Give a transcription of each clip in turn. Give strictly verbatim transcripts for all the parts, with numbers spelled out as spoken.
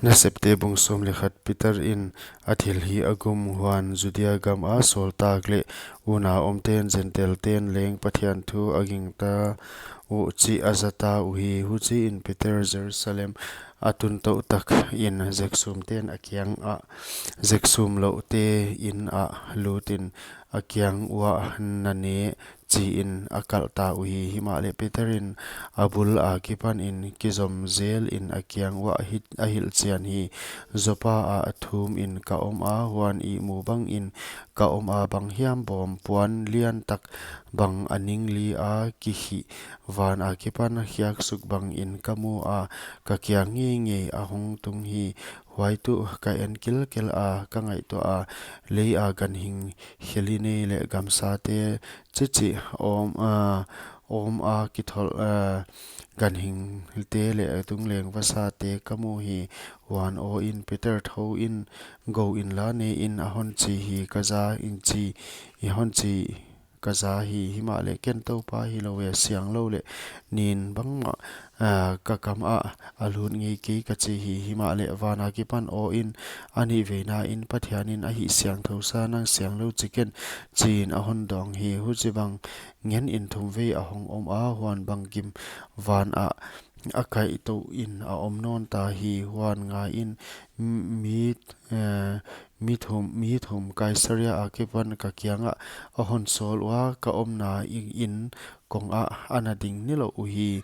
Nasepte bung sawm leh khat. Peter in a thil hi a gum. Huan Judea gam a sawltak leh unau omten, Gentail ten leng Pathian thu a gingta uh chih a zata uhi. Huchiin Peter Jerusalem a tun touh tak in, zeksumten a kiang ah, zeksum louhte inn ah lutin, a kiang uah na ne, chiin a kalh ta uhi. Himahleh Peter in a bul akipanin kizom zelin a kiang uah a hi-, a hilhchian hi. Joppa ah thumin ka om a, huan ihmu bangin ka om a, bang hiam bawm puan liantak bang a ning li a kikhih, van akipan khiaksuk bangin ka mu a, ka kiang ngeingei a hong tung hi. Huai tuh ka en kilkel a, ka ngaihtuah a, lei a ganhing kheli nei leh gamsate chichi om, ah, om a kithol, ah, ganhingte leh tungleng vasate ka mu hi. Huan aw in, Peter, thou in, gou in, la ne in, a hon chi hi, ka za in chi, i hon chi ka za hi. Himahleh ken Toupa hilou e, sianglou leh nin bangmah, ah, ka kam ah a lut ngei kei, ka chi hi. Himahleh van akipan aw in, a nihveina in, Pathianin a hihsiangthou sa, nang sianglou chi ken, chiin a hon dawng hi. Huchibang ngenin thumvei a hong om a, huan bangkim van ah a kaih touhin a om nawn ta hi. Huan ngai in, mi, eh, mi thum, mi thum Kaisaria akipan ka kiangah a hon sawl ua, ka omna i-, inn kong ah a na ding nilouh uhi.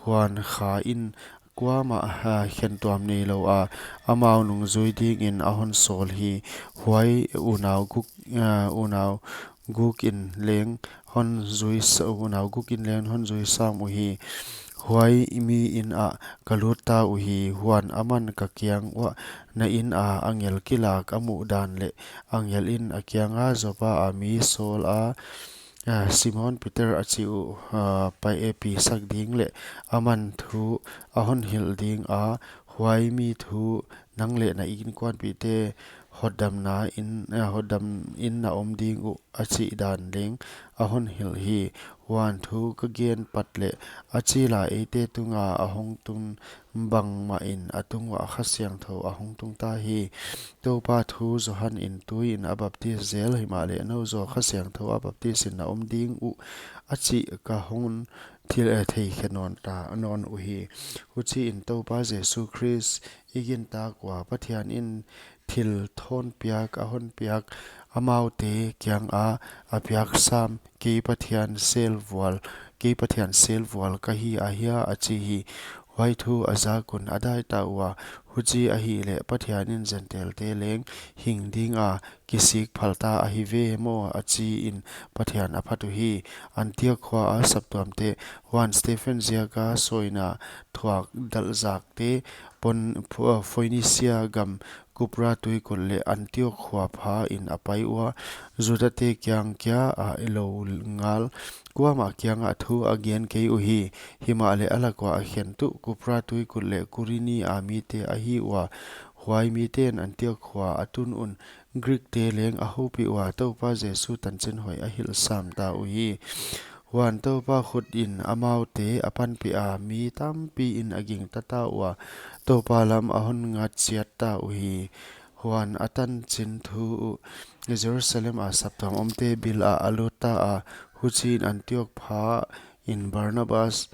Huan kha in, kuamah, ah, khentuam neilou a, amau nungzui dingin a hon sawl hi. Huai unau guk, ah, unau guk in leng hon zui sa-, unau guk in leng hon zui sam uhi. Huai mi inn ah ka lut ta uhi. Huan aman ka kiang uah na inn a angel kilak a muh dan leh, angel in a kianga Joppa a mi sawl a, ah, Simon Peter a chih uh, ah, pai e pi sak ding leh aman thu a hon hilh ding a, huai mi thu nang leh na innkuanpihte hotdamna in, ah, hotdam in na om ding uh, a chih dan leng a hon hilh hi. Huan thu ka gen pat leh a chil a eite tunga a hong tun bangmahin a tung uah Kha Siangthou a hong tung ta hi. Toupa thu, Johan in tuiin a baptis zel, himahleh nou zaw Kha Siangthou a baptisin na om ding uh, a chih ka hon thil, eh, theikhe nawn ta, nawn uhi. Huchiin Toupa Jesu Khrist i gintak ua, Pathianin thil thawn piak a hon piak, amaute kianga a piak sam, kei Pathian selvual, kei Pathian selvual ka hi ahia, a chi hi. Huai thu a zak un a dai ta ua, huchi ahihleh Pathianin Gentailte leng hing dinga kisik phal ta ahi ve maw, a chiin Pathian a phat uhi. Antiok khua a saptuamte. Huan Stephen ziaka soina thuak dalhzakte pon, Pho-, Phoenicia gam Kupra tuikul leh Antiok khua phain a pai ua, Judate kiang kia a i lo ngal, kuamah kiangah thu a gen kei uhi. Himahleh a lak ua a khen tuh Kupra tuikul leh Kurini a mite ahi ua, huai miten Antiok khua a tun un Greekte leng a houpih ua, Toupa Jesu tanchinhoih a hilh sam ta uhi. Huan Toupa khutin amaute a panpih a, mi tampiin a gingta ta ua, Toupa lam a hon ngat chiat ta uhi. Huan a tanchin thu uh Jerusalem a saptuam omte bil ah a lut ta a, huchiin Antiok phain Barnabas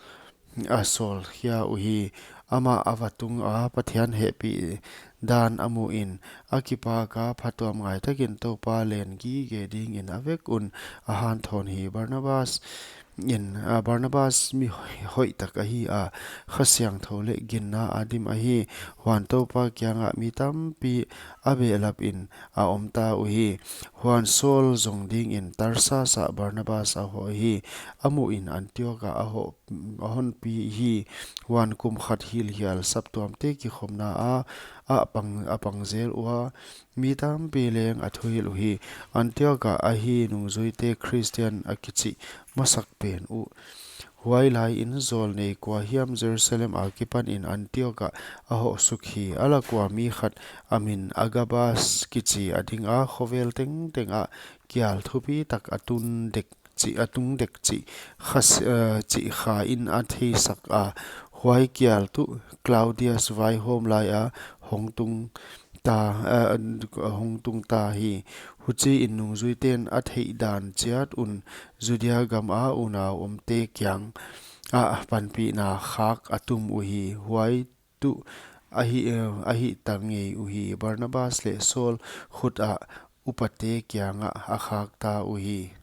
a sawl khia uhi. Amah a va tung a, Pathian hehpih dan a muhin, a kipak a, phatuam ngai takin Toupa len gige dingin a vek un a hanthawn hi. Barnabas in, ah, Barnabas mi hoi-, hoihtak ahi a, Kha Siangthou leh ginna a dim ahi. Huan Toupa kiangah mi tampi a behlapin a om ta uhi. Huan Saul zong dingin Tarsas ah Barnabas a hoh hi. A muhin Antiok ah a hoh, a honpi hi. Huan kum khat hilhial saptuamte kikhopna a, a pang, a pang zel ua, mi tampi leng a thuhilh uhi. Antiok ah ahi nungzuite Khristian a kichih masak pen uh. Huailai in zawlnei kua hiam Jerusalem akipanin Antiok ah a hoh suk hi. A lak ua mi khat a min Agabas kichi a ding a, khovel tengteng ah kial thupitak a tun dek chih, a tung dek chih, kha s-, eh, chih kha in a theisak a. Huai kial tuh Claudius vaihawm laia hong tung ta, eh, hong tung ta hi. Huchiin nungzuiten a theihdan chiat un Judea gama unau omte kiangah panpihna khak a tum uhi. Huai tuh ahi, eh, ahi ta ngei uhi. Barnabas leh Saul khutah upate kiangah a khak ta uhi.